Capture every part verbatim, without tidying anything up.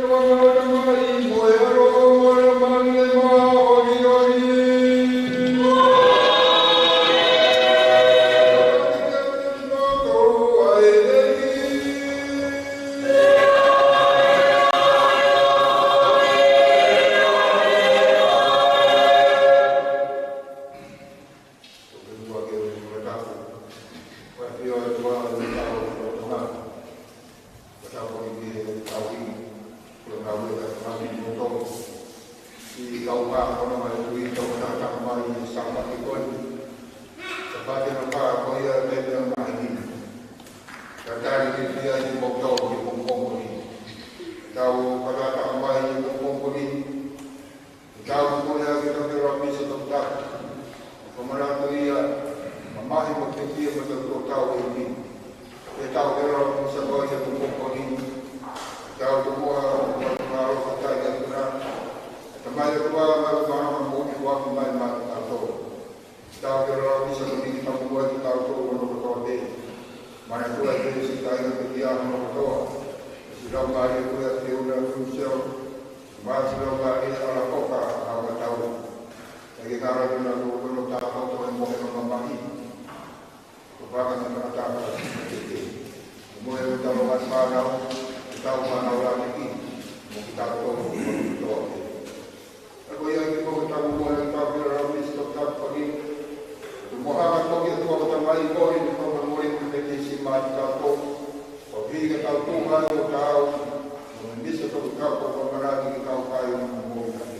Ko e ua ke o i mataku. Ko e pio e tua e tau o Tonga. Ko e tau ko i ke tau i. Ko e ngāue ka tau i moto. I kau pā kono mai ui tau ka tau mai i Sāpate ko eni. Sāpate na pā ko ia e pēpē o mahini. Ka tali ke pia i moto i pongipongi ni. Tau ka tau mai i pongipongi ni. Tau ko ia ke tau ke Lamisa tau tau. Ko manatu ia, mamahi mo te kia mo tau tau e ni. Ke tau ke Lamisa ko ia ko ko ni. Tau ko mua ko ko na ro ko tai ia kuna. Tamai ko ua ma ko ma mo ni ko aku mai ma tau tau. Tau ke Lamisa ko ni tau ko ia tau tau mo ko tau te. Manatu ia ke si tai ia ko ia mo ko tau. Si lau mai ko ia te una tu seo. Māsila ma e ala koka a matau. Ka ke kara tuna ko kono tā koto e mohe ma mamahi. Ko paka me kaka tā koto e tete. Ko mohe o tau ma whānau, ko tau whānau a te ki. Mo ki tau tō, mo ki tō te. Ka ko ia ki ko tau mohe o tau kira rau misi tō tau paki. Ko moha ka tō ki a tua ko tamai ko i ni ko mori ko te ki si mā ki tau tō. Ko ki ka tau tō mai o tau. Ko me misa tō ki tau ko ka manaki ki tau kai o mo mori ka te.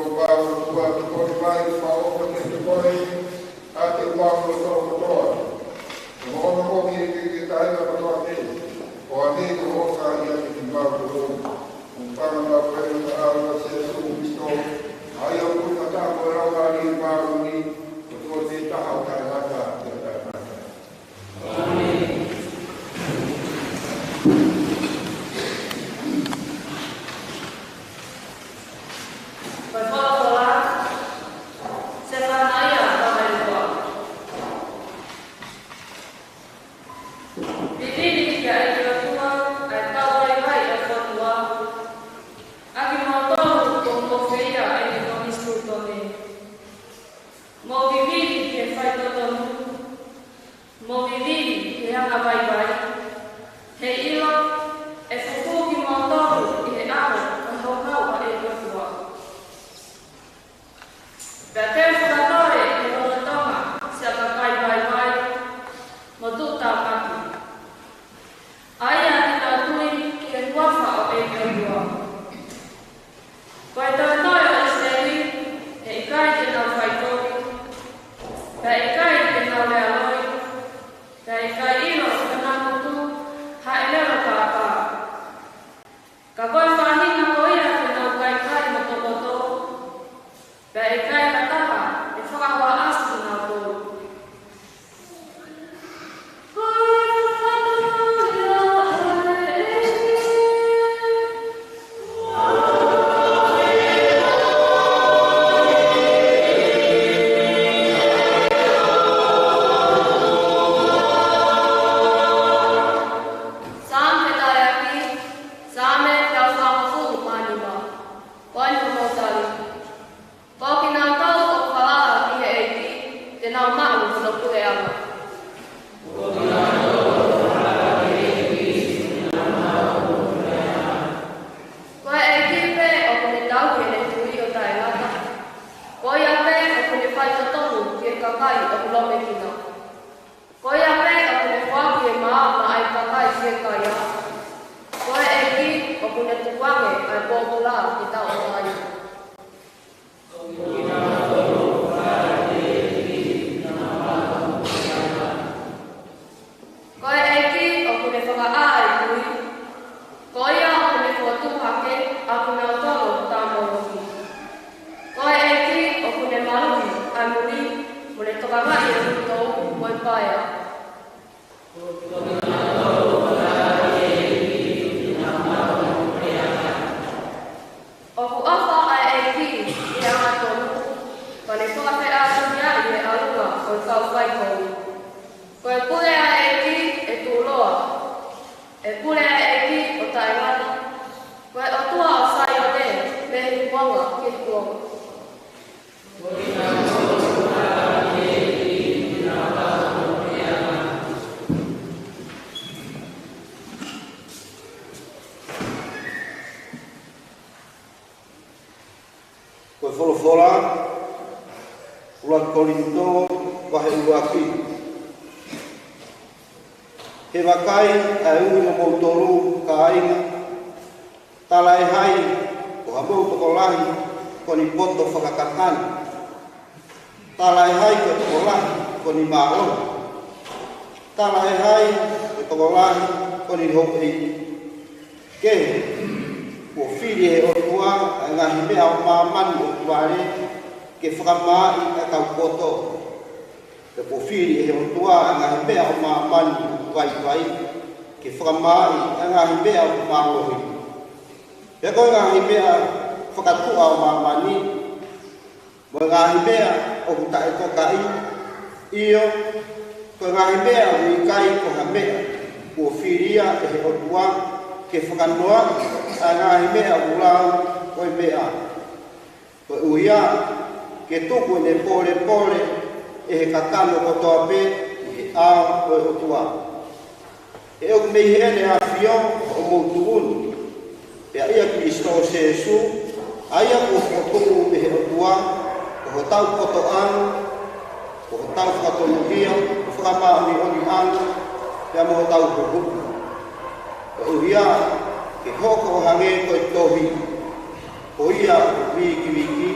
Ko e ʻOtua, tokoni mai, ʻofa ʻofa kiate koe, ʻa e ʻOtua ʻo e loto kotoa. Ko hono ʻomi ʻEiki ki he taʻahine kotoa pē, ʻo ʻanefai ʻo ʻofa ʻiate kimautolu. Ko e ʻuhinga pē ʻo e ʻAlo ʻo Sīsū Kalaisi, ʻa ia ʻoku ʻi he ʻao ʻo e Laumālie Māʻoniʻoni, ʻOtua pē taha ʻo taʻengata pea taʻengata. Ko e folofola, Sefanaia vahe ua. Vivili kia ʻEiki ʻOtua, ʻa e kau vaivai ʻo e fonua, ʻa kimoutolu kuo mou feia ʻene konisitūtone. Mou vivili ki he faitotonu, mou vivili ki he angavaivai, heiʻilo ʻe fufū kimoutolu ʻi he ʻao ʻo e houhau ʻa ʻEiki ʻOtua. Pea te u fakatoi ʻi he lolotonga siʻa kakai vaivai mo tuʻutāmaki, ʻa ia te nau tui ki he huafa ʻo ʻEiki ʻOtua. Ko e toetuʻu ʻo ʻIsileli, ʻe ʻikai te nau faitotonu, pea ʻikai te nau lealoi, pea ʻikai ʻilo ʻi honau ngutu ha ʻelelo kākā. Ka ko e faʻahinga ko ia te nau kaikai motokoto, pea ʻikai ha taha ʻe fakahoa ʻasi kinautolu. Saame taʻeʻaho, Saame teau fāngofulu mā nima. Ko eni hono tali. Ko kinautolu ʻoku falala ki he ʻEiki, te nau maʻu hono puleʻanga. Ko e ʻEiki pē ʻoku ne tauhi ʻene tui ʻo taʻengata. Ko ia pē ʻoku ne faitotonu ki he kakai ʻoku lomekina. Ko ia pē ʻoku ne foaki e maama ʻa e kakai ki he kaia. Ko e ʻEiki ʻoku ne tukuange ʻa e pōpula ke tauʻatāina. Ko e ʻEiki ʻoku ne fakaʻā ʻa e tui. Ko ia ʻoku ne fokotuʻu hake ʻa kinautolu ʻoku tāmoloki. Ko e ʻEiki ʻoku ne maluʻi ʻa e muli, mo ne tokangaʻi ʻa e ʻutou mo e paea. ʻOku ʻofa ʻa e ʻEiki ʻi he angatonu, pea ne fakafeʻātungiaʻi ʻa e ʻalunga ʻo e kau faikovi. Ko e pule ʻa e ʻEiki ʻe tuʻuloa, ʻe pule ʻa e ʻEiki ʻo taʻengata. Ko e ʻOtua ʻo Saione, mei he kuonga ki he kuonga. Ko e folofola, ʻuluaki Kolinitō, vahe ʻuluaki. He vakai, ʻa e ui ʻo moutolu, kāinga, talaʻehai ko hamou tokolahi ko ʻeni poto fakakakano. Talaʻehai ko e tokolahi ko ʻeni mālohi. Talaʻehai ko e tokolahi ko ʻeni houʻeiki. Kehe, kuo fili ʻe he ʻOtua ʻa e ngaahi meʻa ʻo māmani ʻoku vale ke fakamaaʻi ʻa e kau poto. Pea kuo fili ʻe he ʻOtua ʻa e ngaahi meʻa ʻo māmani ʻoku vaivai ke fakamaaʻi ʻa e ngaahi meʻa ʻoku mālohi. Pea ko e ngaahi meʻa fakatuʻa ʻo māmani, mo e ngaahi meʻa ʻoku taʻetokaʻi, ʻio, ko e ngaahi meʻa ʻoku ʻikai ko ha meʻa, kuo fili ia ʻe he ʻOtua ke fakanoaʻi ʻa e ngaahi meʻa ʻoku lau ko e meʻa. Koeʻuhi ke tuku ʻene pōlepole ʻe he kakano kotoa pē ʻi he ʻao ʻo e ʻOtua. He ʻoku mei heʻene ʻAfio hoʻomou tuʻu ni, pea ʻia Kalaisi Sīsū, ʻa ia kuo fokotuʻu ʻe he ʻOtua ko hotau potoʻanga, ko hotau fakatonuhia, ko e fakamāʻoniʻoniʻanga, pea mo hotau huhuʻi. Koeʻuhi ke hoko ʻo hangē ko e tohi, ko ia ʻoku vīkiviki,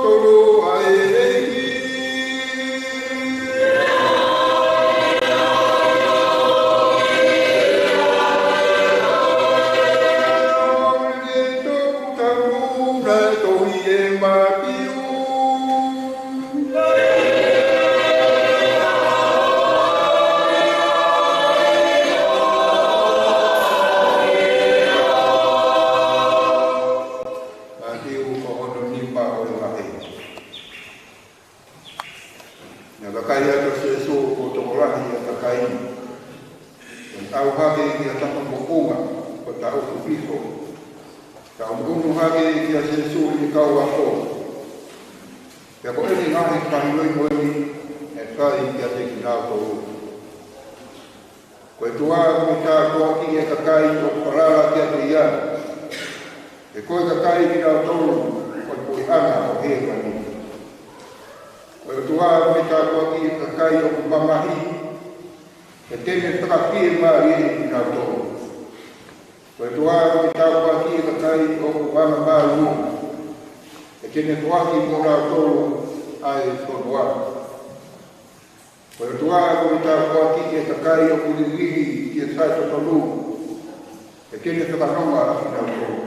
Tolu ʻa e ʻEiki. Toku tapu naʻe tohi ʻe Mātiu. Mātiu ko hono nima ʻo e vahe. Naʻe vakai atu ʻa Sīsū ki he tokolahi ʻo e kakai, pea ne ʻalu hake ki ha tapa moʻunga ʻo tauhi hifo, taumuʻunu hake kia Sīsū ʻi he kau ako. Pea ko ʻene ngaahi fakahinohino ʻeni naʻe fai kiate kinautolu. Ko e ʻOtua ko e tāpuakiʻi ʻa e kakai ʻoku falala kiate ia. He ko e kakai kinautolu ʻo e puleʻanga ʻo hēvani. Ko e ʻOtua ko e tāpuakiʻi ʻa e kakai ʻoku mamahi. He te ne fakafiemālieʻi kinautolu. Ko e ʻOtua ko e tāpuakiʻi ʻa e kakai ʻoku angamāʻoniʻoni. He te ne foaki moʻonautolu ʻa e fonua. Ko e ʻOtua ko e tāpuakiʻi ʻa e kakai ʻoku liliu ki he sai totonu. He te ne fakanonga ʻa kinautolu.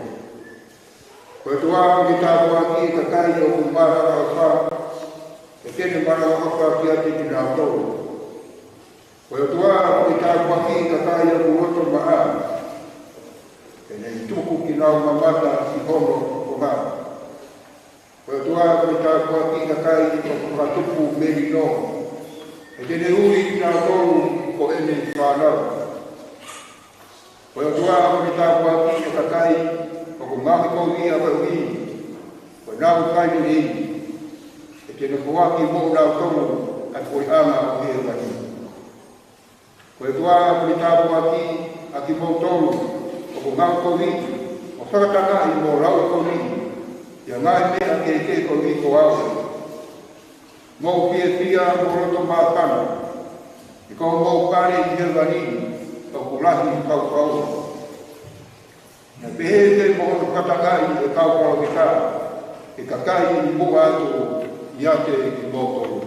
Ko e ʻOtua ko e tāpuakiʻi ʻa e kakai ʻoku malanga ʻofa. He te ne malanga ʻofa kiate kinautolu. Ko e ʻOtua ko e tāpuakiʻi ʻa e kakai ʻoku loto maʻa. He te ne tuku kinaua mamata ʻi hono fofonga. Ko e ʻOtua ko e tāpuakiʻi ʻa e kakai ʻoku fakatupu melino. He te ne ui kinautolu ko ʻene fānau. Ko e ʻOtua ko e tāpuakiʻi ʻa e kakai ʻoku ngaohi kovi ʻa e kovi, ko ʻenau fai lelei. He te ne foaki moʻonautolu ʻa e puleʻanga ʻo hēvani. Ko e ʻOtua ko e tāpuakiʻi ʻa kimoutolu ʻoku ngaohi kovi, ʻo fakatangaʻi mo laukovi ʻi he ngaahi meʻa kehekehe kovi ko au. Mou fiefia mo loto māfana, he ko homou fale ʻi hēvani ʻoku lahi fau. Naʻe pehē mo hono fakatangaʻi ʻe he kau palōfita ʻa e kakai ʻi muʻa atu ʻiate kimoutolu.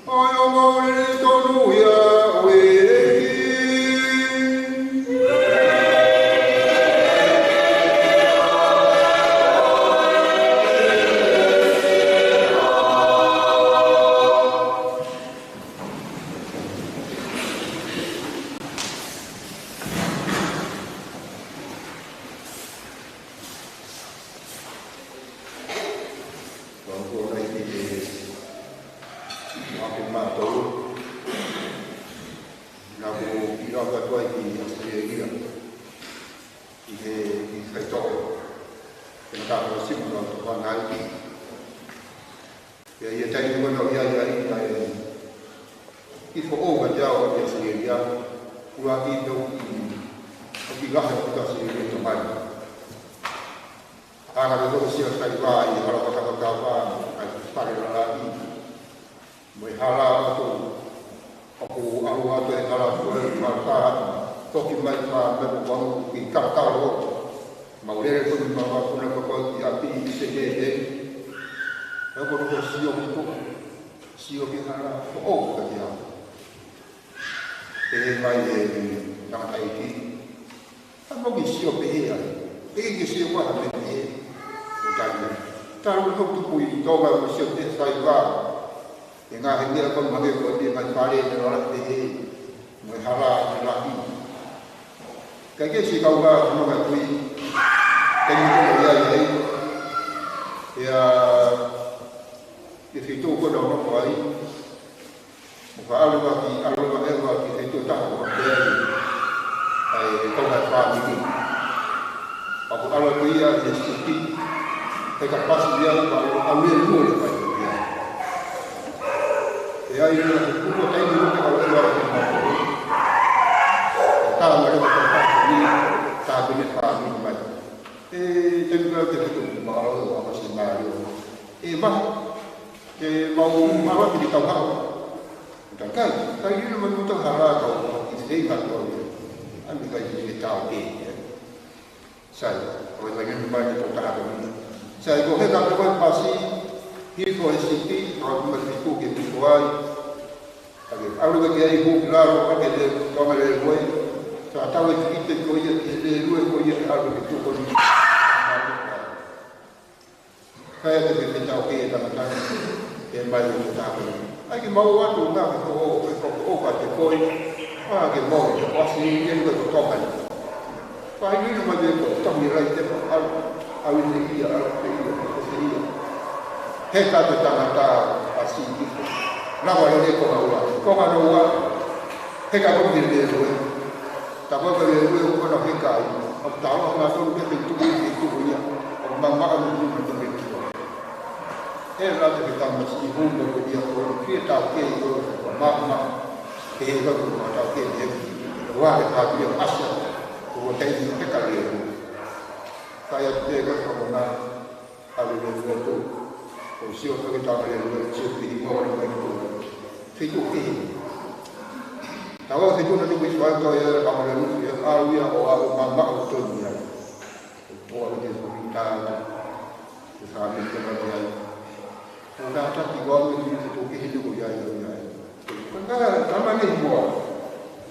ʻA e ongoongolelei tonu ia ʻo e ʻEiki. Kuo u ʻosi ʻi he ʻaho ni ʻa mātou, naʻa ku ʻilo atu ai ki ʻAositelēlia, ʻi he, ʻi he faitoʻo, ke na ka ko simu na to ka ngai. Pea ʻi he taimi ko ē naʻa ku ʻi ai, ʻi ai, naʻe ʻi foʻou kiate au ʻa ʻAositelēlia, ʻuluaki pē ʻoku ʻi, ʻoku ʻi lahi ʻa ʻAositelēlia ʻi Tonga ni. Hanga ʻe he toko sia sai vā ʻi he hala fakakaukaua, ʻa e fale lalahi. Mo e hala ʻoku, ʻoku ʻalu atu e hala ko ē, ʻoku ʻalu atu, toki mai fā meʻa ko ē ʻoku ki kalakala ʻo. Mau lele ko eni mau ʻalu atu na ko ē ki ʻapi ʻi Senē. ʻE ko ē ko e sio ki tuʻa, sio ki he hala, ʻoku ʻoku ka ki au. Pehē mai ʻe he tangataʻeiki, ka mau kiʻi sio pehē ai. Pehē ke sio ko ha meʻa pehē. ʻO taimi. Talu ko ē tupu ʻi Tonga mo sio pehē fai vā. ʻE ngaahi meʻa ko ē mahalo ko e ngaahi fale ʻe lalahi pehē. Mo e hala ʻe lahi. Ka ke si kau vā ko ē ngaahi kui. Taimi ko ē ʻi ai ai. ʻIa, ʻi he feituʻu ko ē naʻa ku nofo ai. Mo ka ʻalu atu ki, ʻalu atu ʻe au ki he feituʻu ʻe taha ʻo pehē ai, ʻa e kau mai fāmili. ʻOku ʻalu atu ia ʻi he siti, he ka pasi ia, ʻoku ʻalu, ʻalu ia ʻi muʻa ia pai ia. ʻE ai ia, he kuo taimi ʻoku ʻalu ia ʻi he mātou. Tā mai ʻo ka pasi ia, tā pene fāmili mai. ʻE, taimi ko ē te feituʻu, ma ʻalu ʻo ʻalu si mālio. ʻE, ma, ʻe mau ʻalu atu ki Tauhaʻu. Ka kai, kai lilo mai mo Tauhaʻu ka ʻi Senē ka ko ē. ʻA e meʻa kai ki he tau ke. Sai, ʻoku ʻi ai e ngaahi meʻa ʻoku tau taha ko eni. Sai, ko e heka ko ē ʻa e pasi, hifo he sipi, ʻo ʻomai e fitu ke hifo ai. Ka ke ʻalu ki ai, hū ki lalo, ʻa ke le, tō mai lēlue. Sa tau e tikite ko ia ki he lēlue ko ia ʻe ʻalu ki tuʻa ko eni. Ka ʻi ai e fefine taukei tangata, ʻe mai ʻo taha ko ē. ʻAi ke mau atu na ke ko, ke ko, ko ka te koi. ʻA ke mau, ke ko asi ni, ke ko toka ni. Ka ʻi ni ma te ko, toki rai te ko, ʻalu, ʻalu te ia, ʻalu te ia, ʻalu te ia. Heka atu e tangata pasi ki ko. Lava lele ko ha ua, ko ha ua. Heka ko ki lēlue. Tapa ka lēlue ʻoku ʻikai ke heka ai. ʻOku tau ʻa ngā tonu ke te tuku i tuku ia. ʻOku mamaʻo ʻi tuku na te me tua. ʻE la te ke tama si i hū mo ko ia ko. Ki e taukei ko. Mamaʻo. Ke he ko ko taukei he. Wa ke pākia ʻasa. Ko ko tei ni heka lēlue. Ka ʻi ai te ka ko na. ʻAlu lēlue atu. ʻO sio ka ke tama lēlue. Sio ki he mo na mai ko. Fitu ki. Tau ʻo fitu na tuku i fai ko ia ka mo lēlue. ʻAlu ia ʻo ʻalu mamaʻo tonu ia. ʻO ʻalu te ko i tā. Te sāme te ma te ai. ʻO ka taki ko ʻalu ki te tuku ki he tuku ia ia ia. Ko ka, ka ma ni mua.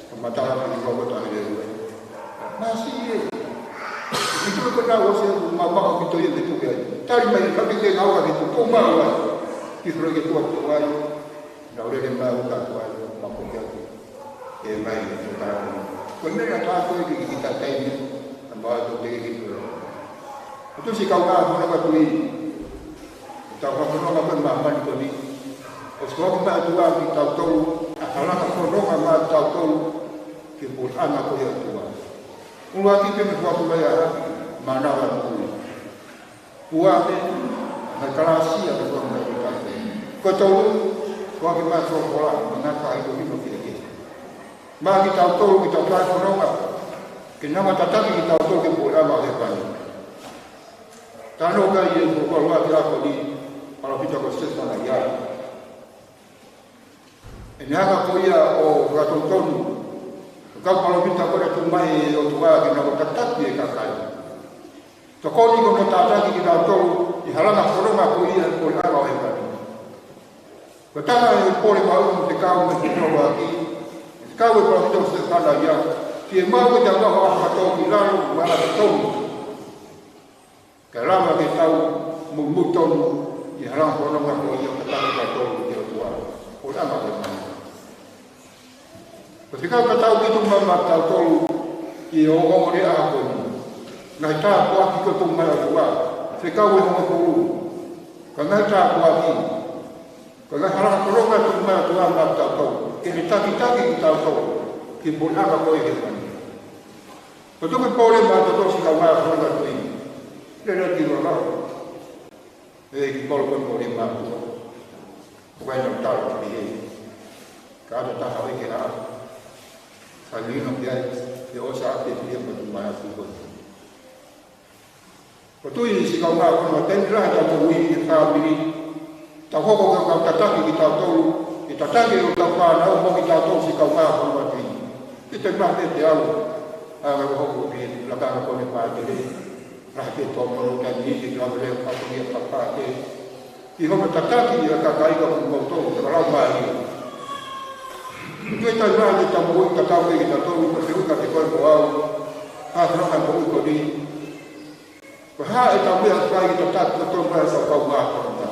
Ka ma tala ki ko ko tā lēlue. Masi e. Ki tuʻu ko na ʻo se mamaʻo ki to ia ki tuʻu ai. Tali mai ka ki te ngau ka ki tuʻu ko ma ua. Ki fro ki tuʻu tuʻu ai. Na ore ke ma ua tuʻu ai. Ma ko ki atu. ʻE mai ki tuʻu ka. Ko e meʻa ka ko e ki ki ta taimi. Ka ma to te ki tuʻu. Ko tuʻu si kau ka ko na ka tui. Tau ka ko na ka ko ma ma ni ko ni. ʻOsi ko ki ma tuʻu ki tau tolu. ʻA ka la ka ko na ka ma tau tolu. Ki puleʻanga ko ia ʻOtua. ʻUluaki pē mei he foaki mai ʻa e ʻapi, mānava ʻa e moʻui. Ua pē, ʻa e kalāsia ʻa e foaki mai ʻa e ʻapi. Ko e tolu, foaki mai ʻa e folofola, mo e ngaahi faʻahinga ʻo hino ki he kehe. Maʻa kitautolu, kitautolu ʻa e fononga, ke nau tataki kitautolu ki he puleʻanga ʻo hēvani. Talanoa ki ai e folofola ʻa e ʻaho ni, palōfita ko Sefanaia. ʻEne hanga ko ia ʻo fakatonutonu, kau palōfita ko ē naʻe tuku mai ʻe he ʻOtua ke nau tataki e kakai. Tokoni ko ʻenau tataki kitautolu ʻi he halanga fononga ko ia ʻo e puleʻanga ʻo hēvani. Ko e taha e pole mahuʻinga ʻoku fekau mei he folofola ʻa e ʻEiki, fekau ʻe he palōfita ko Sefanaia, fiemaʻu ke tau ʻalu ʻo fakatōkilalo mo ʻalu tonu. Kae lava ke tau muimui tonu ʻi he halanga fononga ko ia ʻo tataki kitautolu ki he ʻOtua. Ko e anga ko ē. Ko e fekau tatau ke tuku mai maʻa kitautolu ʻi he ongoongo ʻo e ʻaho ni. Ngaahi tāpuaki kuo tuku mai ʻe he ʻOtua. Fekau ʻe hongofulu. Ko e ngaahi tāpuaki. Ko e ngaahi halanga fononga ʻoku tuku mai ʻe he ʻOtua maʻa kitautolu. Ke ne takitaki kitautolu ki he puleʻanga ko ia ʻo hēvani. Ko e tuku pole maʻa kitautolu siʻi kaungā fononga ko eni. Lele ki lalo. ʻE ki polo ko e pole maʻa kitautolu. Ko e nau talo ki he. Ka ʻata taha ʻo e ke ʻa. Ka lino ki ai. ʻE ʻosi ʻa e pia ma tu mai atu ko eni. Ko e tui siʻi kaungā fononga, taimi lahi ʻetau moʻui ʻi he fāmili. Tau hoko ko e kau tataki kitautolu, ke tataki ʻetau fānau mo kitautolu siʻi kaungā fononga ko eni. Ke te maʻu pē ʻe au, ʻa e hoko ki he lakanga ko eni pātele. Lahi pē tō mono taimi ni, ke lava leva ʻo fakafoki ʻa e pātele. Ki hono tataki ʻa e kakai ka ko moutolu, te ka lau mālie. Ko e taimi lahi ʻetau moʻui tatau pē kitautolu, ko e fehuʻi kiate koe mo au, ʻa e fononga moʻui ko eni. Ko e hā ʻetau meʻa ʻoku fai ke tataki kitautolu maʻa ʻetau kaungā fononga.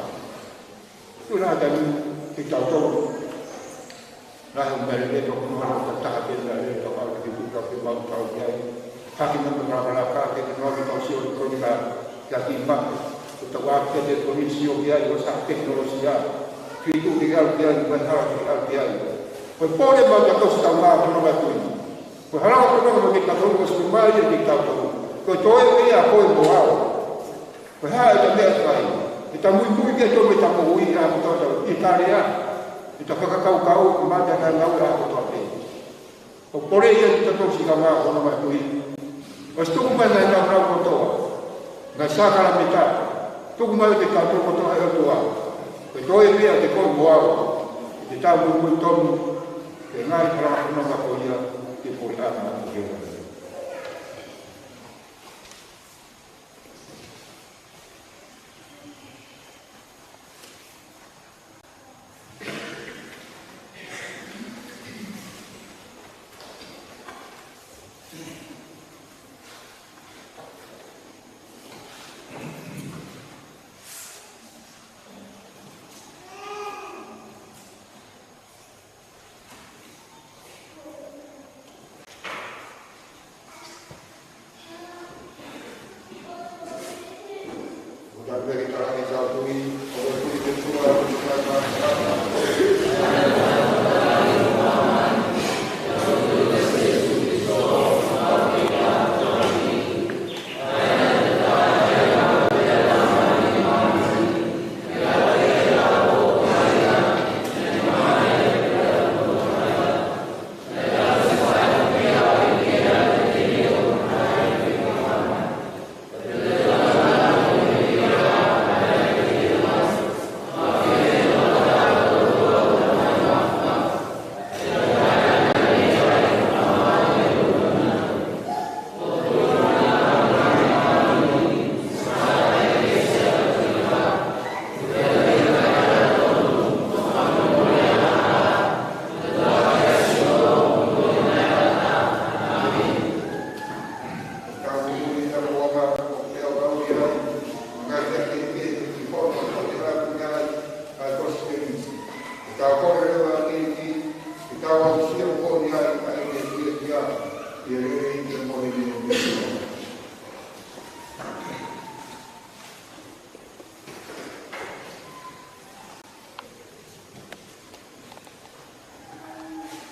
Ko e hā ʻetau meʻa kitautolu. Lahi e meʻa lelei ʻoku nau ʻalu ʻo tataki pē meʻa lelei ʻoku ʻalu ki tuʻa pē mau tau ki ai. Hake mo e malakalaka ke nau ʻalu ʻo tau sio ki he koni ka ki maʻa. Ko ʻetau ʻalu ki he koni sio ki ai ʻo sa tekinolosia. Ki tuʻa ke ʻalu ki ai, mo e hala ke ʻalu ki ai. Ko e pole maʻa kitautolu siʻi kaungā fononga ko eni. Ko e halanga fononga maʻa kitautolu, ko e sio mai ia kiate kitautolu. Ko e toe pē ia ko e moʻui. Ko e hā ʻetau meʻa ʻoku fai. ʻEtau muimui ke tō mei heʻetau moʻui ʻa e kotoa ʻi Italia. ʻEtau fakakaukau, ko e mata ka ngau ʻa e kotoa pē. ʻOku pole ia kiate kitautolu siʻi kaungā fononga ko eni. ʻOsi tuku mai ngaahi nāunau kotoa. Ngaahi sākalamēniti. Tuku mai kiate kitautolu kotoa ʻe he ʻOtua. Ko e toe pē ia kiate koe mo au. Ke tau muimui tonu. Ke ngaahi halanga fononga ko ia. Ke pole ʻa e ngaahi ko ia.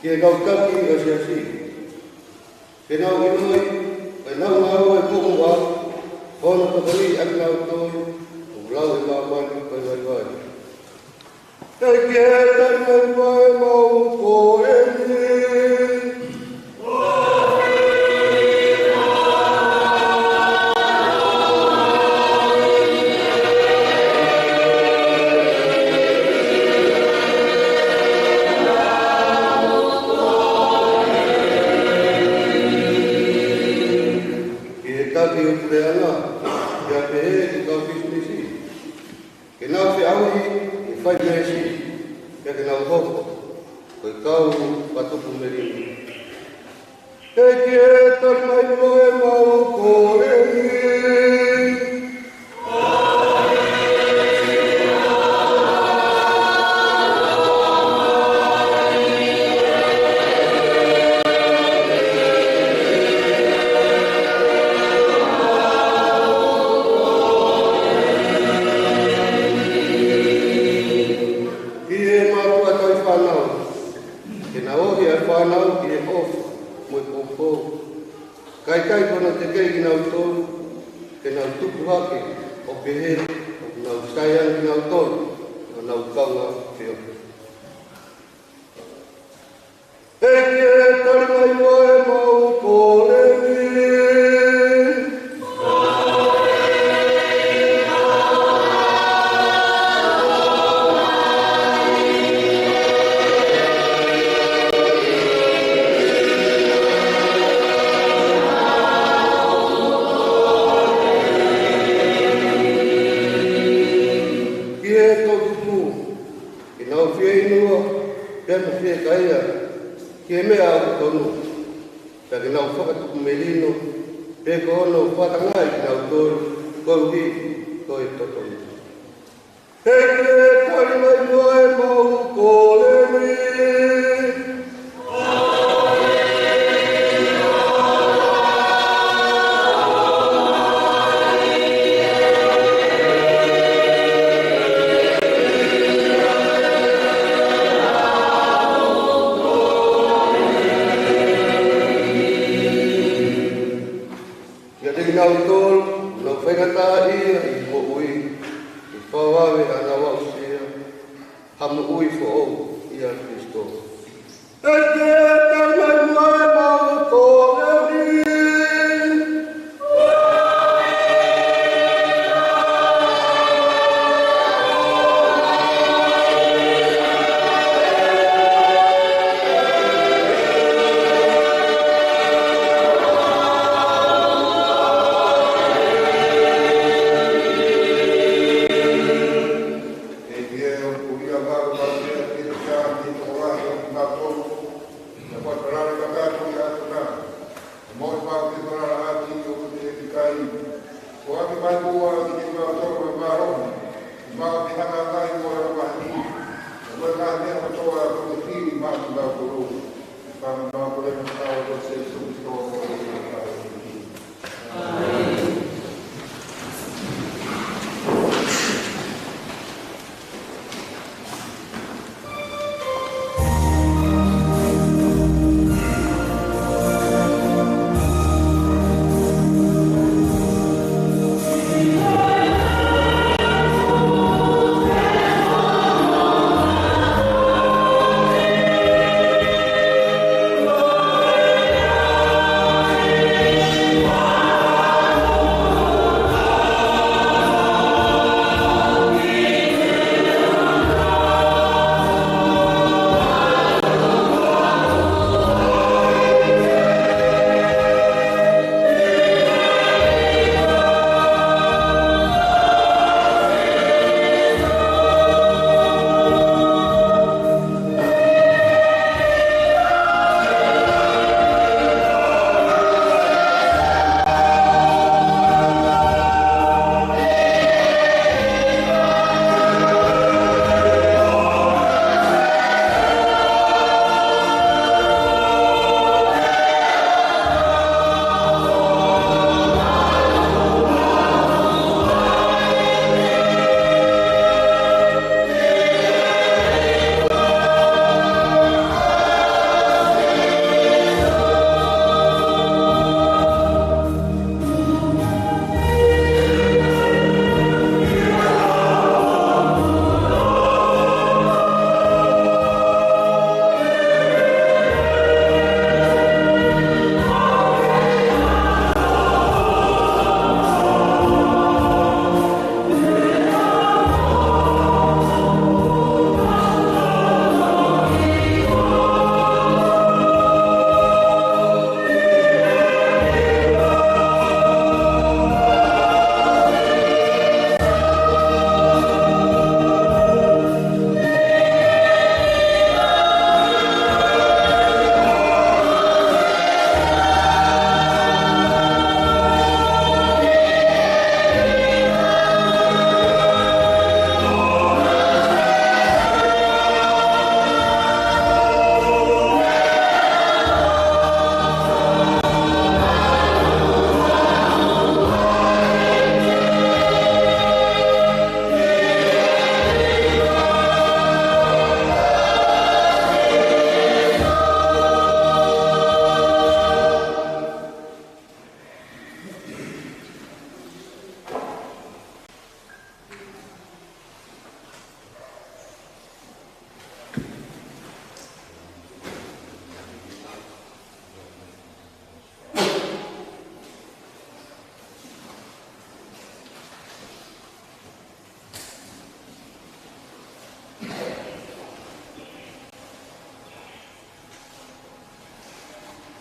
Ki he kau taki ʻo e siasi, ke nau ʻiloʻi, ke nau ngāue ko muʻa, ko hono tokoniʻi ʻakinautolu, ʻoku lau ʻe māmani ko e vaivai. ʻEiki, tali mai muʻa ʻemau ko eni. Ki he taki ʻo e puleʻanga, pea pehē ki he kau pisinisi, ke nau feʻauhi ke fai meesi, pea ke nau hoko ko e kau fakatupu melino. ʻEiki, tali mai muʻa ʻemau ko eni. Ki he mātuʻa tauhi fānau, ke nau ohi ʻa e fānau ki he ʻofa mo e poupou. Kae ʻikai ko hono tekeʻi kinautolu, ke nau tupu hake ʻo pehē ʻoku nau saiʻia kinautolu, ʻo nau kaunga feohi. ʻEiki, tali mai muʻa ʻemau ko eni. Ki he toʻutupu, ke nau fieinua, pea mo fiekaia, ki he meʻa ʻoku tonu, pea ke nau fakatupu melino, pe ko hono fakatangaʻi kinautolu, koeʻuhi ko e totongi. ʻEiki, tali mai muʻa ʻemau ko eni. Kiate kinautolu ʻoku nau faingataʻaʻia ʻi he moʻui, ke fakavave haʻanau aʻusia ha moʻui foʻou ʻia Kalaisi. ʻEiki, tali mai muʻa ʻemau ko eni. Mau ke falala ʻaki ʻo ke ʻikai. ʻOku ke mai muʻa ki he mau tō ma mālohi. Mau ke hanga mai mo e ʻaho ni. Mo e ngaahi meʻa kotoa ʻoku ke fili maʻa kimautolu. Fanga mau ko e ʻEiki ko Sīsū Kalaisi ko e ʻEiki. ʻĀmeni.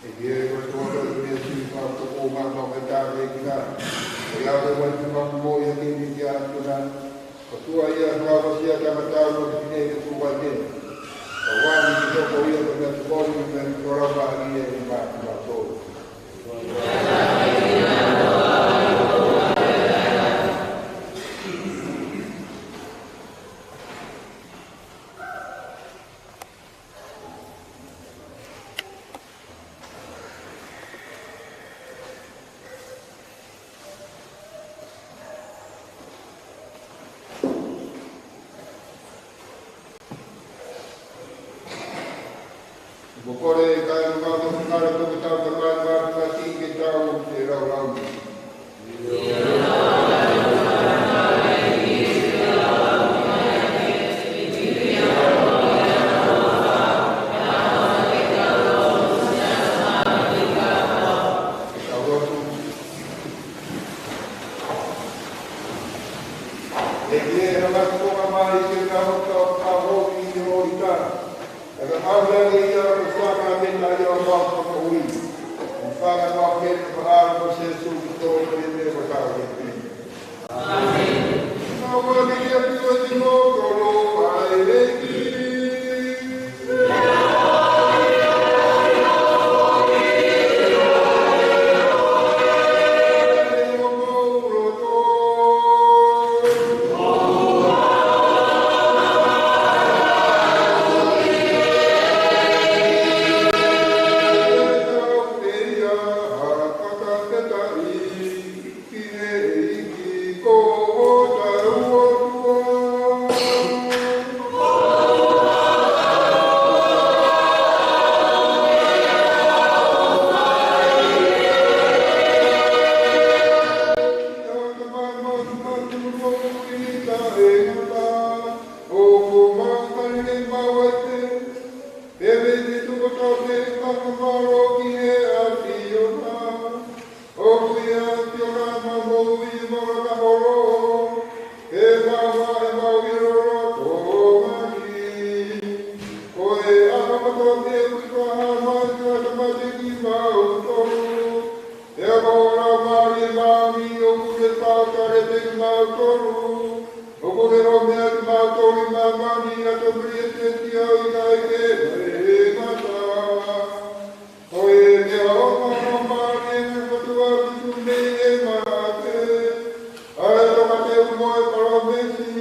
ʻEiki ē, ko e tuʻa ko e meʻa siʻi pea ko e ʻomai maʻa e tāpuekina. Ko ia ko e vai ki mamu mo ia ke ni ki a tuna. Ko e tuʻa ia ʻoku ʻosi ʻa e tangata ʻo e fineʻeiki tuʻu vai ke. Ka wani ki toko ia ko e meʻa tuʻu ʻo ni meʻa tuʻu ʻo rau mahi ia ʻi maʻa kimautolu. Ko e kole ʻa e ʻEiki ʻoku mau tō fungare ko e tau ka mai mai pati ke tau te rau rau. ʻEiki ē, hanga atu ʻo mai ke tau tau tau ʻi he ʻoita. ʻE ka mau lele ia ko e sākalamēniti ia ʻo e moʻui. ʻO fanga mau ke te paʻa ko Sīsū Kalaisi ko e ʻEiki. ʻĀmeni. Mau ʻomi kiate kimoutolu ʻa e ʻEiki. māmani ʻa e Tohi Melekiseteki ʻoku ʻikai ke mata. Ko e meʻa ʻoku māmani ʻe he ʻOtua ʻoku tuʻu mei he mate, ʻa e tokateu mo e palōmesi,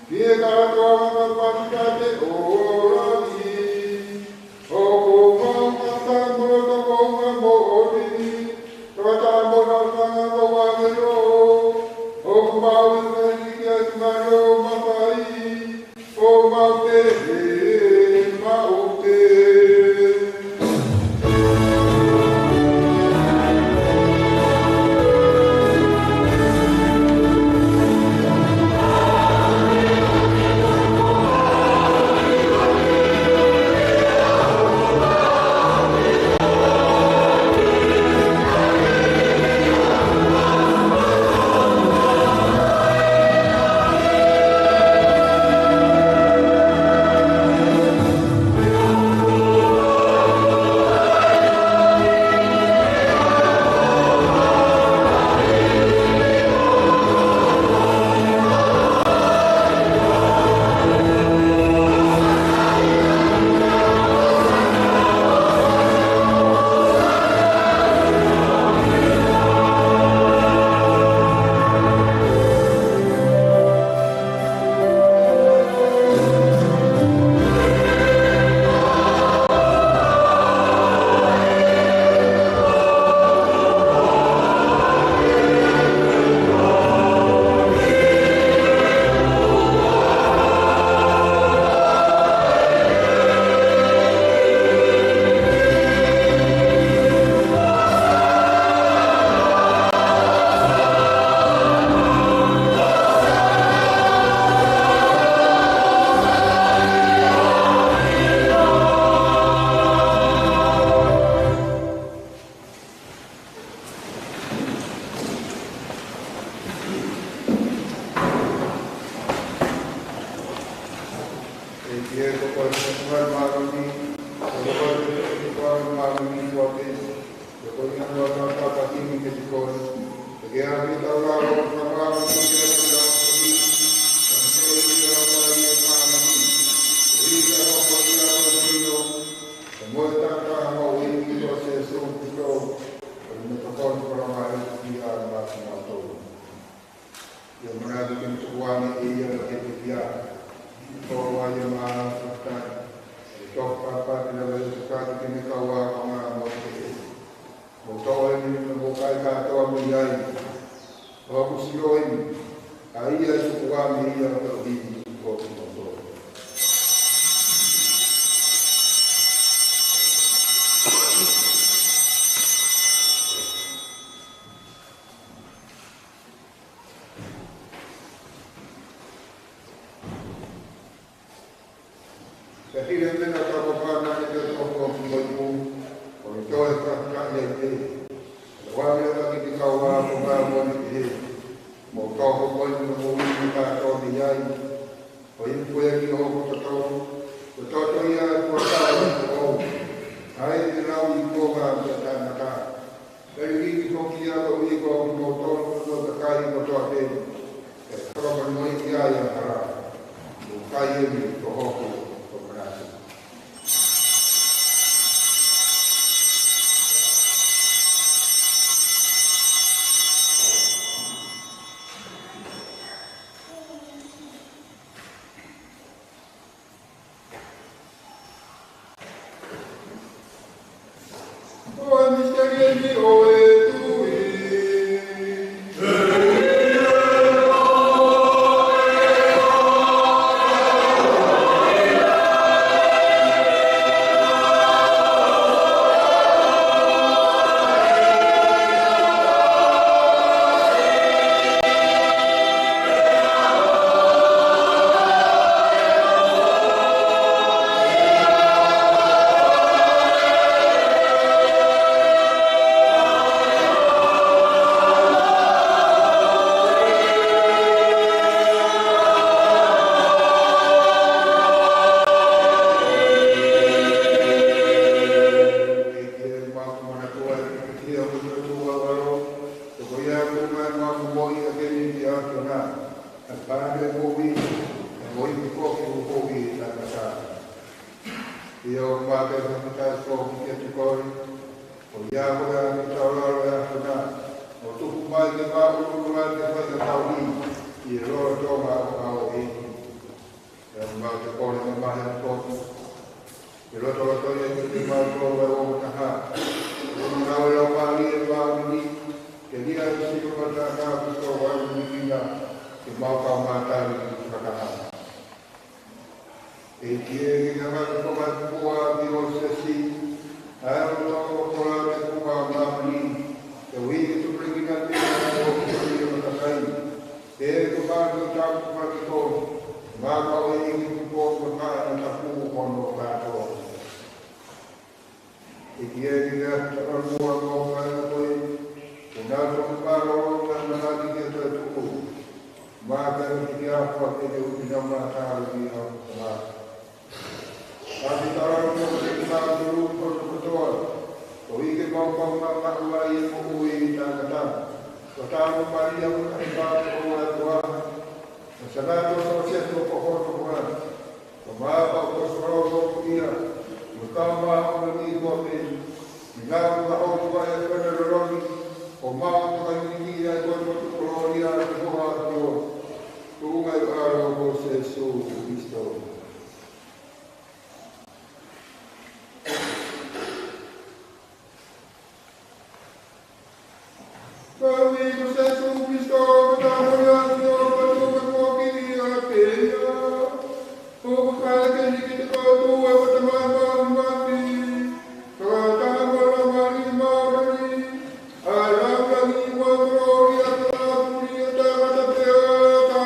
ki he kātoanga ʻo e pātita te ola ki. ʻOku ou maʻu ʻa e tangata mo loto kounga moʻoni, tokatā mo e fanga ʻo e ʻāngelo, ʻoku maʻu ʻi he hiki ʻa e ngaahi ʻo mafai, ʻo maʻu pē, maʻu pē. ʻEiki ē, ko koe ko e Tamai mā- māʻoniʻoni, ko koe ko e Tamai māʻoniʻoni kotoa pē, ko koe ia ʻoku tau tāpuakiʻi kiate koe. Ke ke ʻave kitautolu ʻo tau māʻoniʻoni ki he ʻOtua, ʻa e ʻOtua ʻoku māʻoniʻoni, ʻa e ʻOtua ʻoku ʻikai ke ʻilo, ʻa e moʻui taʻengata ʻa e ʻEiki ko Sīsū Kalaisi, ʻoku ne tokoni pea mo e ʻEiki ʻa kimautolu. ʻIo, manatu ke ne tuku ange ʻe ia ʻa e pekia, ko e ʻofa ʻa e Tamai, ʻa e tofa ʻa e ʻOtua, ʻa e ʻOtua ke ne kau ʻi he ʻaho ni mo e ʻaho kehe. Mou toʻo ʻeni, mou kai kātoa mei ai. Ko hoku sio ʻeni, ʻa ia ʻe tuku ange ʻe ia ʻa e ʻofa ʻi kimoutolu. Pea hili e meʻa naʻa tau fakahā ʻi he ʻaho ni, ko e toe fakahā ʻi he ʻaho ni, ʻa e ʻofa ʻa e ʻOtua ke ne kau ʻi he ʻaho ni mo e ʻaho kehe. Mou toʻo ko eni, mou inu kātoa mei ai. Ko ia ko e kiʻi ʻofa ʻa e ʻOtua, ko e ʻOtua ia ʻoku ʻikai ke ʻoua, ʻa ia ʻe lauikuonga ʻa e tangata. Pea ʻe hiki hake ʻa e ʻofa ʻi kimoutolu, ʻa e kakai kotoa pē, ʻe fakamoʻui ai ʻa e hala. Mou kai ʻeni ko hoku, ko hoku manatu. Ko ia ʻoku ʻomai ʻa e moʻui ʻa ʻene ʻAfiona, ʻa e palani ʻo e moʻui, ʻa e mo e ʻEiki foki ʻo e tangata. ʻIo, ʻoku mau fakafetaʻi foki kiate koe, ko ia ko e ʻAfio taulalo ʻo e ʻAfiona, ʻo tuku mai ke māʻulutonu ʻa e fai ʻa e tauhi ʻi he lolotonga ʻo e ʻEiki. ʻOku mau kole mo e mamahi atu foki, ke lotolotoʻi ʻe kimautolu ʻa e ongo taha, ʻo ngāue ʻa e Laumālie Māʻoniʻoni, ke liʻaki siʻi mata ka kuto wai mikina, ke mau kau mātali ki he fakataha. ʻEiki ē, ke ke hanga ʻo fakatupu ʻa e ʻAfio Siasi, ʻa e ʻOtua ʻoku kole ʻa e ʻOtua Māʻoniʻoni, ke ui ke tupulekina pē ʻa e ʻOtua ʻi he kakai. Ke ke fai ʻa e tāpuaki ko eni, maʻa ʻEiki Tupou mo e Taha mo e Tapu ko hono kātoa. ʻEiki ē, ke ke ʻalu muʻa mo e kakai ko ē, ke nau toki mālōlō mo e ʻamanaki ke toe tuʻu. Maʻa e ʻEiki ʻa e ʻOtua ke ke ʻuhinga mai ʻa e tauhi ʻa e ʻOtua. ʻAfio taulalo ʻo e ʻEiki, mālōlō kotoa, koeʻuhi ke mau kau maʻu ʻa e moʻui taʻengata. Ko e Tama Malia ʻoku ʻi he ʻaho ni ʻo e ʻOtua, ko Sangata Siosefa ʻoku hono hoa, ko e Pāpā ʻoku ʻosi folofola ia, mo e Kau Māʻoniʻoni kotoa pē, ʻi he ngaahi ʻoku ʻoatu ʻa e fakamoʻoni, ʻoku mau fakahinohinoʻi ʻa e motuʻa kolōlia ʻo e ʻAfio, tuʻunga ʻi he ʻAlo ko Sēsū Kalaisi. Koeʻuhi ko Sēsū Kalaisi, ko e Tama Malia ʻo e ʻAfio, ko e Tama Malia ʻo e ʻAfio, ʻoku fai ke hiki te koe tu e ko Tama Malia ʻo e ʻAfio, ko e Tama Malia ʻo e ʻAfio, ʻa e lau langi mo e kolōlia, ko e lau langi ʻo e tangata pea taʻengata.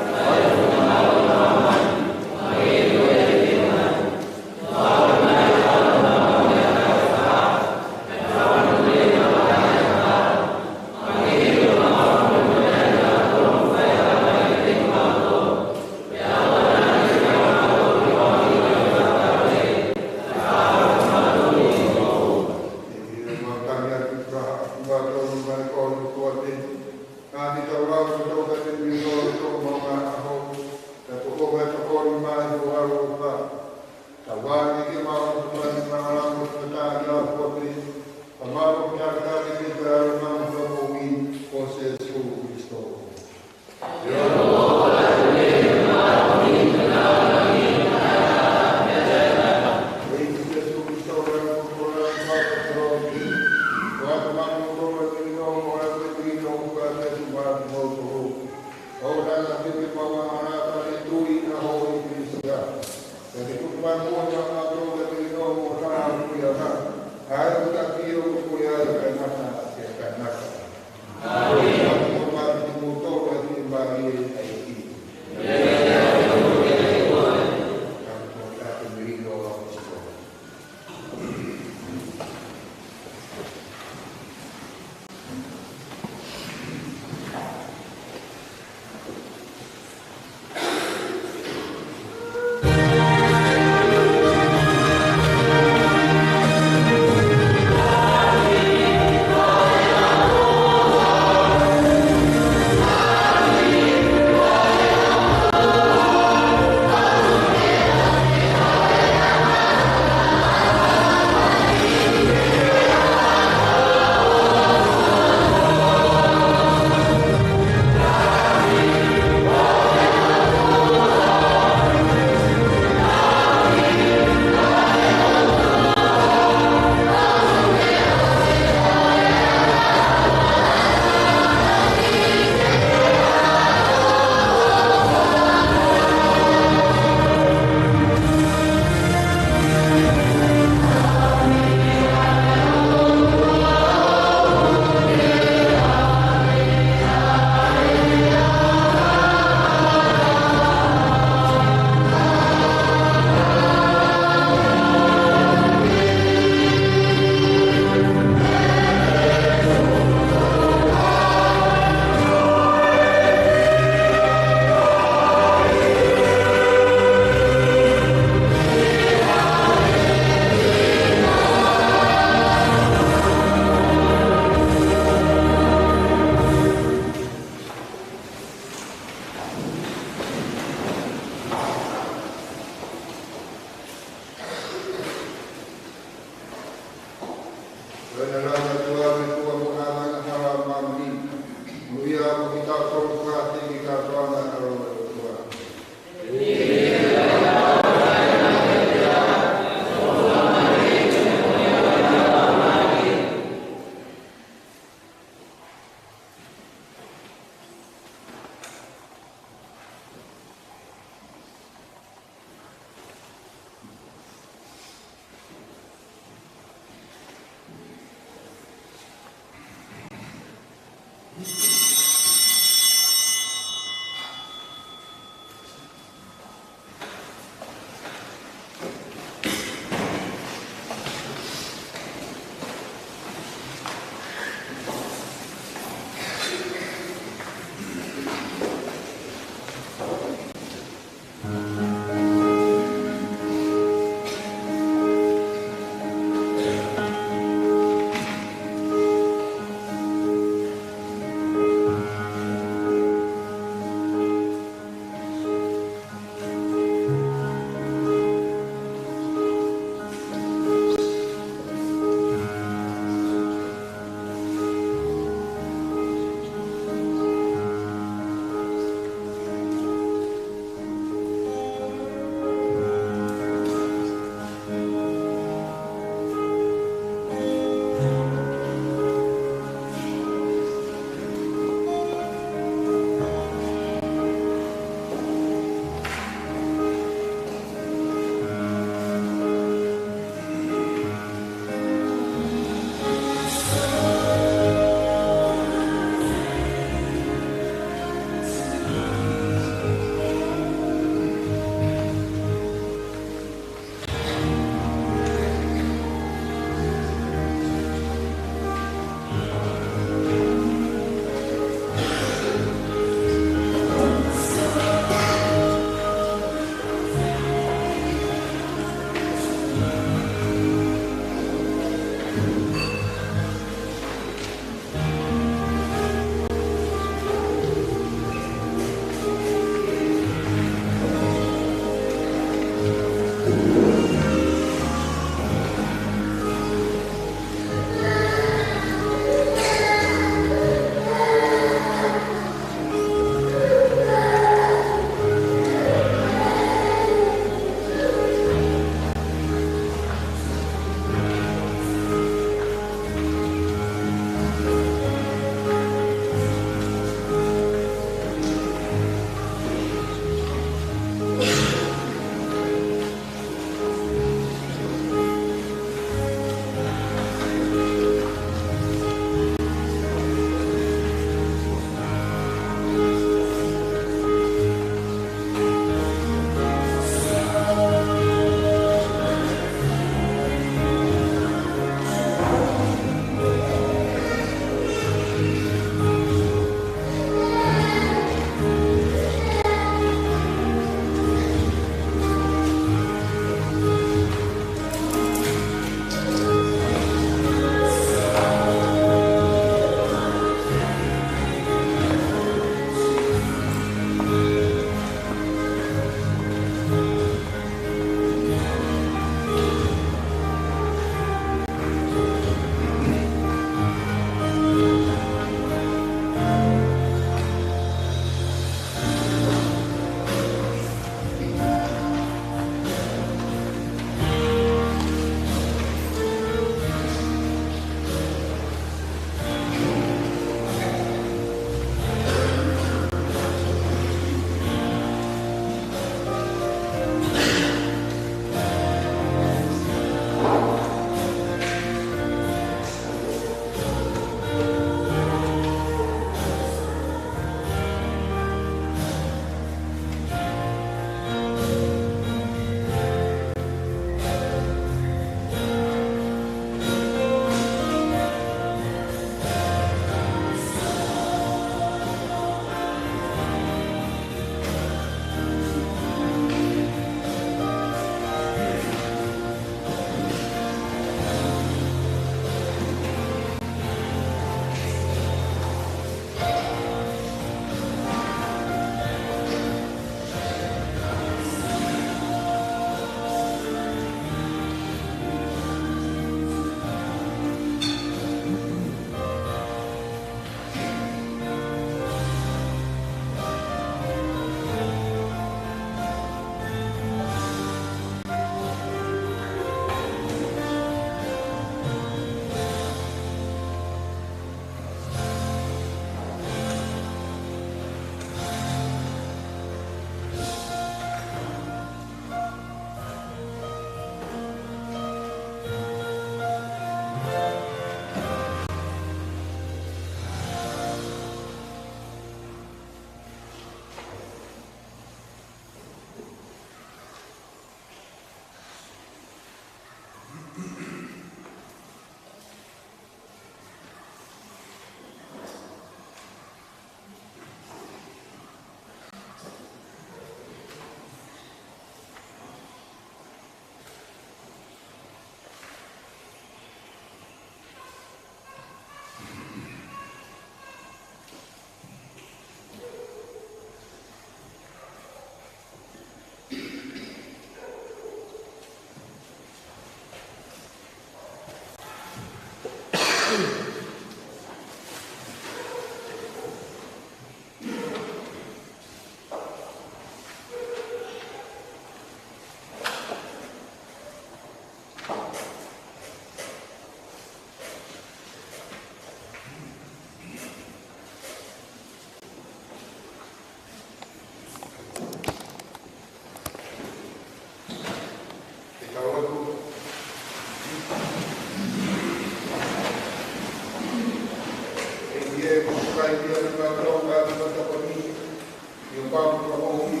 Pau ko ʻomi,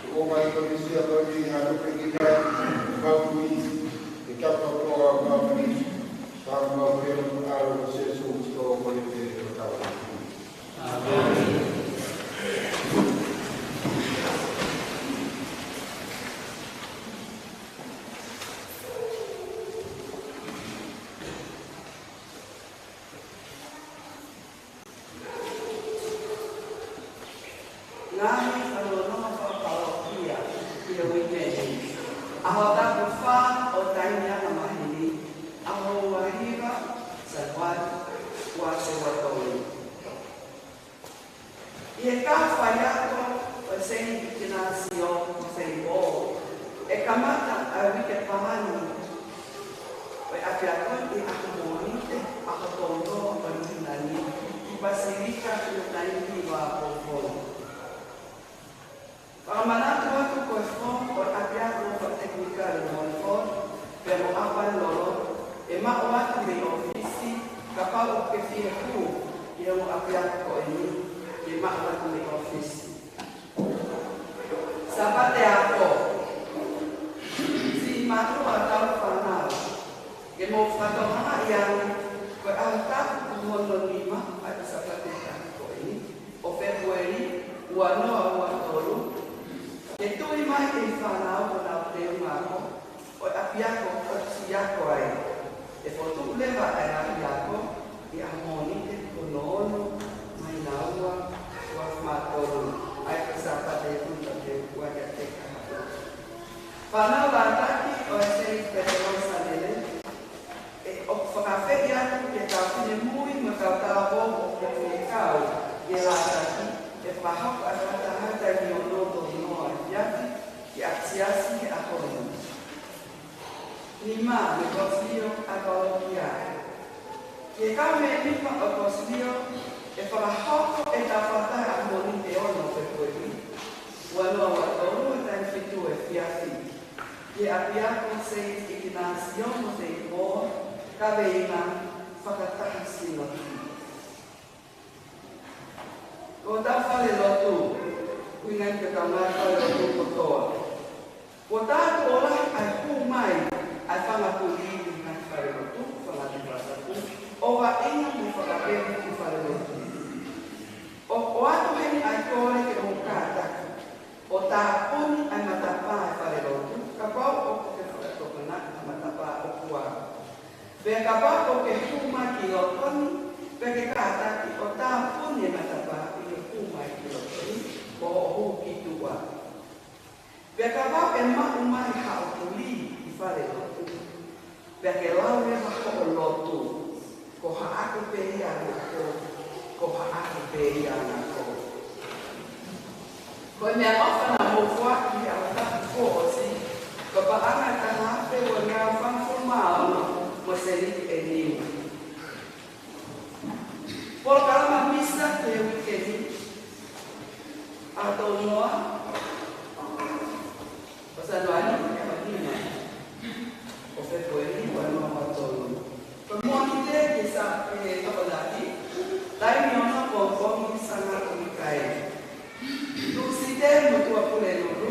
ko mai ko ni sia ko ni ha no pe ki kai, pau kui, e kapa ko a mamani, pau mau ke no aro ko Sēsū Kalisito ko e te o tau. Amen. Ngaahi fanongo fakapalokia ʻi he uike ni. ʻAho tapu fā ʻo e taimi anga maheni, ʻaho ua hiva, Sānuali, ua afe ua tolu. ʻI he kau faiako ʻo Saint Ignatius of Saint Paul, ʻe kamata ʻa e uike palani ʻo e ʻapiako ni ʻi he ʻaho Mōnite, ʻaho tolu noa ʻo e māhina ni, ʻi he Pasilika ʻi he taimi ʻi Vapofono. Fakamanatu atu ko e foomu ʻo e ʻapiako fakatekinikale Montfort pea mo ʻApani Lolo, ʻe maʻu atu mei ʻōfisi, kapau ʻoku ke fie hū ʻi he ongo ʻapiako ko eni, ʻe maʻu atu mei ʻōfisi. Sāpate Ako. Siʻi mātuʻa, tau fānau, ke mou fakatokangaʻi ange, ko e ʻaho tapu hono nima ʻa e Sāpate Ako ko eni ʻo Fēpueli ua noa ua tolu, ke tui mai e fānau ko ʻenau teunga ako ʻo e ʻapiako ʻoku nau ako ai. ʻE fokotuʻu leva ʻa e ngaahi ako ʻi he ʻaho Mōnite ko hono ono māhina ua, ua afe mā tolu, ʻa ia ko e Sāpate ʻe tolu taha ua ia te kahaʻu. Fānau Lātaki ʻo e Saint Peter Rosa Lele, ʻe, ʻoku fakaafeʻi atu ke tau finemui mo e kau talavou ʻoku mou fie kau ʻi he Lātaki, ʻe fakahoko ʻa e fakataha he taimi ono tolu noa efiafi ʻi he ʻapisiasi he ʻaho ni. Nima, mei he Kosilio ʻa e Palokia. Ki he kau mēmipa ʻo e Kosilio, ʻe fakahoko ʻetau fakataha he ʻaho Mōnite ʻe ono Fēpueli ua noa ua tolu he taimi fitu efiafi ʻi he ʻapiako Saint Ignatius of Saint Paul, kaveinga Fakataha Sinoti. Ko hotau falelotu, ʻuhinga ki hotau ngaahi falelotu kotoa. Kuo tā tuʻo lahi ʻa e hū mai ʻa e fanga kulī ki he ngaahi falelotu, fanga tefatapu, ʻo vaʻinga mo fakapēpē ki he falelotu. ʻOku ʻoatu heni ʻa e kole ke mou kātaki ʻo tāpuni ʻa e matapā ʻo e falelotu, kapau ʻoku ke fakatokangaʻi ʻa e matapā ʻoku ʻaʻau. Pea kapau ʻoku ke hū mai ki loto ni, pea ke kātaki ʻo tāpuni e matapā ʻi hoʻo hū mai ki loto ni, ko hoʻo hū ki tuʻa. Pea kapau ʻe maʻu mai haʻo kulī ʻi falelotu, pea ke lau leva hoʻo lotu, ko haʻaku pē ia ʻa e ngako, ko haʻaku pē ia ʻa e ngako. Ko e meʻaʻofa naʻa mou foaki he ʻaho tapu kuo ʻosi, ko e paʻanga ʻe taha afe uangeau fāngofulu mā ono mo e sēniti ʻe niu. Polokalama misa ki he uike ni, ʻaho tolu noa ʻo Sānuali, ʻaho nima ʻo Fēpueli ua noa ua tolu. Ko e Mōnite ki he Sā-, ki he Tokonaki, taimi ono pongipongi, Sanga ʻo Mikaele. Tūsite mo Tuʻapulelulu,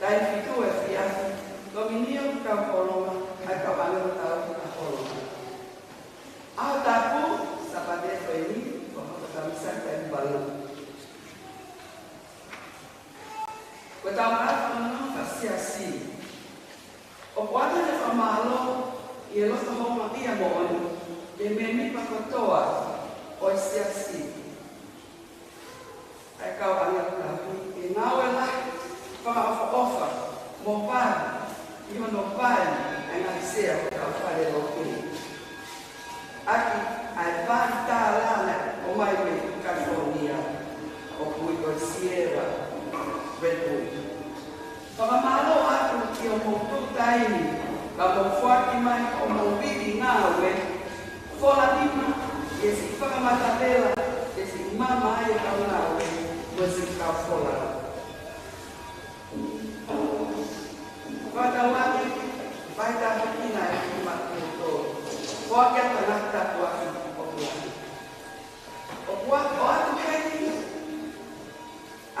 taimi fitu efiafi, Kominio ki he kau holonga, ʻa e kau ʻāngelo tauhi ʻa e holonga. ʻAho tapu, Sāpate ko eni, ko hono kamisa taimi valu. Ko ʻetau ngaahi fanongo fakasiasi. ʻOku ʻoatu ʻa e fakamālō ʻi he loto houngaʻia moʻoni ki he mēmipa kotoa ʻo e siasi, ʻa e kau ʻāngelo tauhi, ʻi he ngāue lahi fakaʻofoʻofa mo pali, ʻi hono pali ʻa e ngaahi sea ʻo hotau falelotu. ʻAki ʻa e pali tālana ʻo mai mei California, ʻoku ui ko e Sierra Redwood. Fakamālō atu ki hoʻomou tuʻu taimi, ka mou foaki mai hoʻomou vili ngāue, fola nima, ke siʻi fakamatavela, ke siʻi maama ai e kau ngāue, mo siʻi kau fola. Fakatauange, fai tāpuekina e kiʻi maʻu tō. Foaki atu ʻa e ngaahi tāpuaki ʻoku lahi. ʻOku ʻoatu heni ʻa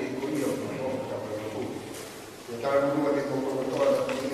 koeʻuhi ko ia ʻoku maʻu ʻa e tapa ʻi he moʻui. Pea talamonū atu kiate kimoutolu kotoa ʻa e